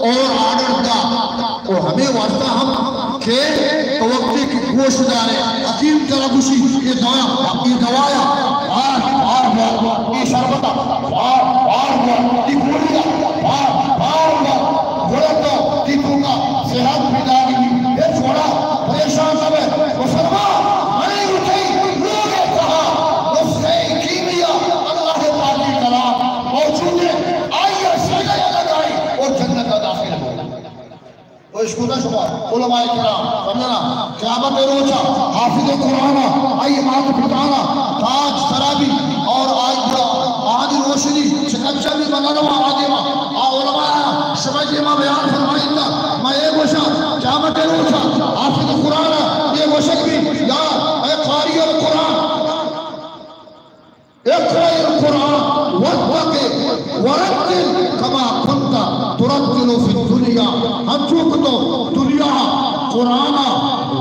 اور order the. اور ہمیں واسطہ ہم کہ تو وقتی کہ گوش دارے، حکیم ترا گوشی، یہ دوا، یہ دوایا، بار، بار، بار، یہ شربتا، بار، بار، بار، یہ گولیا، بار، بار، بار، گڑا تو، تی تو کا صحت پیدا کی، یہ چھوڑا، پریشان نہ بے، مسلمان، منی اٹھئی، لوگ کہا، نسخہ کیمیا، اللہ پاکی کلام موجود ہے، آئیے سیدھا لگائی اور جنت داخل ہو۔ تو اشکتا شما علماء کرام، سمجھنا، قیامت روچا حافظ قرآن، آئی مات پتانا تاج سرابی، اور آئی گڑا آدی روشنی چکچا بھی بنا رہا آدی ما، آ علماء شما جی ما بیان فرمائیتا، ما یہ گوشا، قیامت روچا حافظ قرآن، یہ گوشک بھی، یا اے قاری القرآن، اقرأ القرآن وارتقِ ورتل کما کنت ترتل فی الدنیا۔ ہنچو کہ تو دنیا قرآن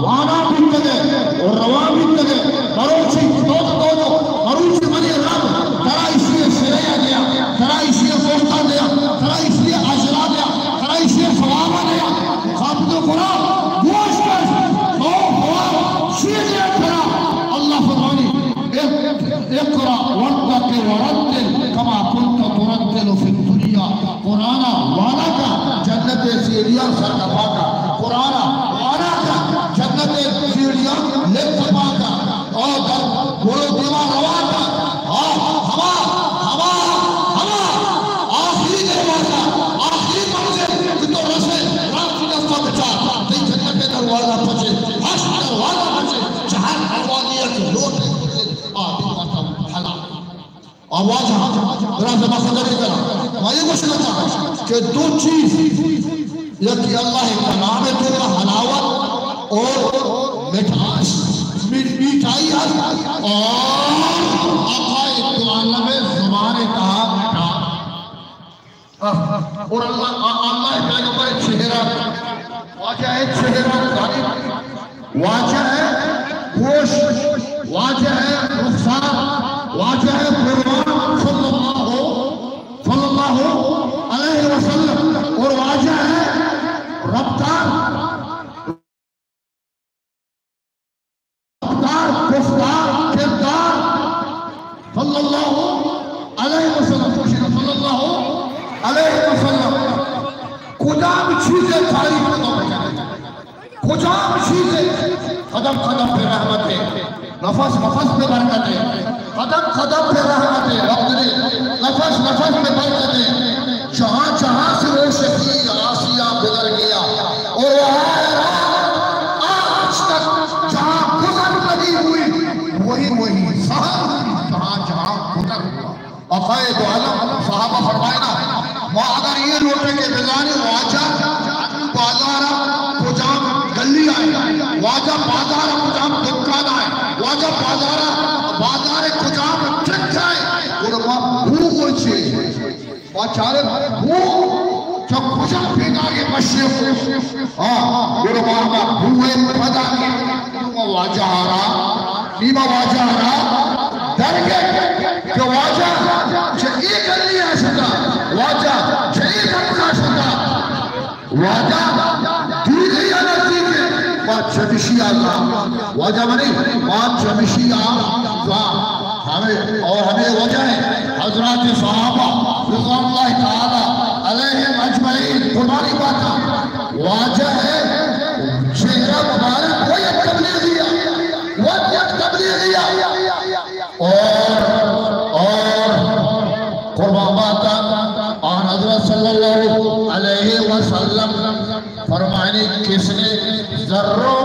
وانا بیتگے اور روا بیتگے، مروچی تو تو جو مروچی منی رب ترا اشی سریا دیا، ترا اشی موقع دیا، ترا اشی اجرا دیا، ترا اشی ثواب دیا۔ ثابت قرآن گوش کر، تو ثواب چیز ترا اللہ فرمانی۔ اقرأ وارتق ورتل کما کنت ترتل فی الدنیا۔ قرآن ءَ وانا کا جنت ءِ سیڑھیاں سر کپا کا۔ قرآن ءَ وانا کا جنت ءِ سیڑھیاں لک کپا کا۔ او در گڑو دیما روا کا۔ آ ہما، ہما، ہما آخری دروازہ، آخری منزل کہ تو رسے، راستی دستا بچار، تئی جنت ءِ دروازہ پچے، ہشت دروازہ پچے، چہار دروازے کہ لوٹے۔ آ، دل ختم، ہلاک۔ آ واجہ، برا زما خبرے کرا۔ ما یہ گوشگ لگا کہ دو چیز، یکی اللہ کلام تو کا حلاوت اور مٹھاس، می-، میٹھائی ہے، اور آقا دو عالم زبان تہا مٹھاس۔ اور اللہ، اللہ پیغمبر چہرہ، واجہ ہے چہرہ، یعنی واجہ ہے گوش، واجہ ہے رخسار، واجہ ہے قربان صلی اللہ، صلی اللہ علیہ وسلم، اور واجہ ہے رفتار۔ رفتار، گفتار، کردار، صلی اللہ علیہ وسلم، صلی اللہ علیہ وسلم۔ کجام چیز تعریف کو تو بچا؟ کجام چیز قدم قدم پہ رحمت ہے، نفس نفس پہ برکت ہے، قدم قدم پہ رحمت ہے، رب دے نفس نفس پہ برکت ہے۔ جہاں جہاں سے وہ شہید آسیہ گزر گیا، اور وہ حیران، آج تک جہاں گزر لگی ہوئی، وہی وہی سہر، جہاں جہاں گزر ہوا۔ عقائد عالم صحابہ فرمائنا، ما اگر یہ لوٹے کہ بزانے واجہ بازار کجام گلی آئے، واجہ بازار کجام دکان آئے، واجہ بازار، بازار کجام ٹرک آئے، اور ما بھو گوچے۔ ما چارے بھو چہ کجا پیدا یہ مشرق۔ ہاں، گڑا ما ہما بھوئے پدا کہ ما واجہ آرا، نی ما واجہ آرا درگے کہ واجہ چہ اے گلی آ شتا، واجہ چہ اے ٹپکا شتا۔ واجہ دور یا نزدیک، ما چمشی آ زان۔ واجہ منی، ما چمشی آ زان۔ ہمیں، اور ہمیں وجہ ہے، حضرات صحابہ رضوان اللہ تعالی علیہم اجمعین، قربانی باتا، واجہ ہے، چہرہ مبارک وہ یک تبلیغی آ، وہ یک تبلیغی آ۔ اور، اور قربان باتا، آن حضرت صلی اللہ علیہ وسلم فرمانی، کس نے ذروں